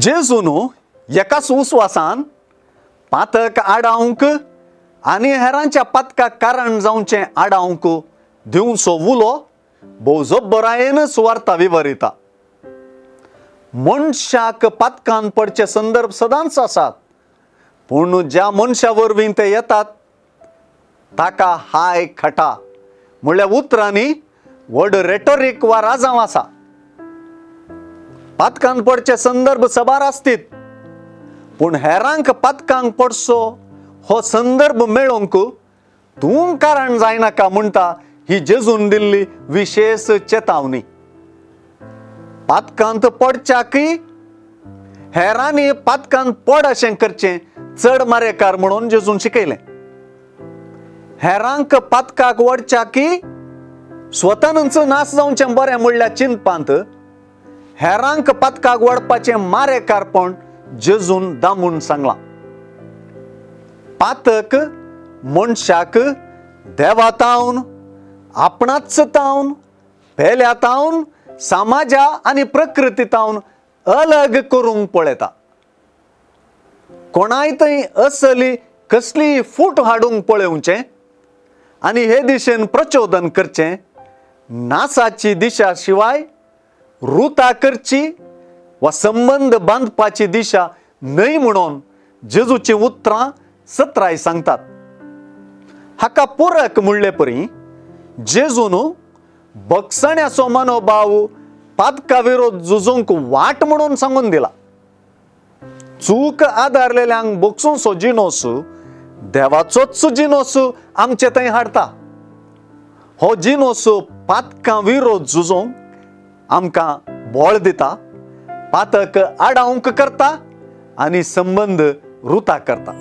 जेजून एकाच उस्वासान पातक आडावंक आनी हेरांच्या पातकाक कारण जावचें आडावंक दिवचो उलो भोव जबरायेन सुवार्ता विवरिता। मनशाक पातकान पडचे संदर्भ सदांच आसात, पूण ज्या मनशा वरवीं ते येतात ताका हाय खटा म्हणल्यार उतरांनी व्हड रेटोरीक वा राजांव आसा। पातकान पडचे संदर्भ सबार आसतीत, पूण हेरांक पातकांक पडचो हो संदर्भ मेळोवंक तूं कारण जायनाका म्हणटा ही जेजून दिल्ली विशेष चेतावणी। पातकांत पडच्याकय हेरांनी पातकांत पड अशें करचें चड मारेकार म्हणून जेजून शिकयलें। हेरांक पातकाक वडच्याकय स्वतानच नाश जावचें बरें म्हणल्यार चिंतपांत हेरांक पातकाक वडपाचें मारेकारपण जेजून दामून सांगलां। पातक मनशाक देवा तावन, आपणाच तावन, पेल्या तावन, समाजा आनी प्रकृती तावन अलग करूंक पळयता। कोणाय थंय असली कसली फूट हाडूंक पळोवचें आनी हे दिशेन प्रचोदन करचें नासाची दिशा शिवाय रुता करची वा संबंद बांदपाची दिशा न्हय म्हणून जेजूची उतरां सत्राय सांगतात। हाका पुरक म्हणले परी जेजून बगसण्याचो मनोभाव पातका विरोध झुजूंक वाट म्हणून सांगून दिला। चूक आदारलेल्यांक बगसूंचो जिनोस देवाचोच जिनोस आमचे थंय हाडटा। हो जिनोस पातकां विरोध झुजूंक आमकां बळ दिता, पातक आडावंक करता आनी संबंद रुता करता।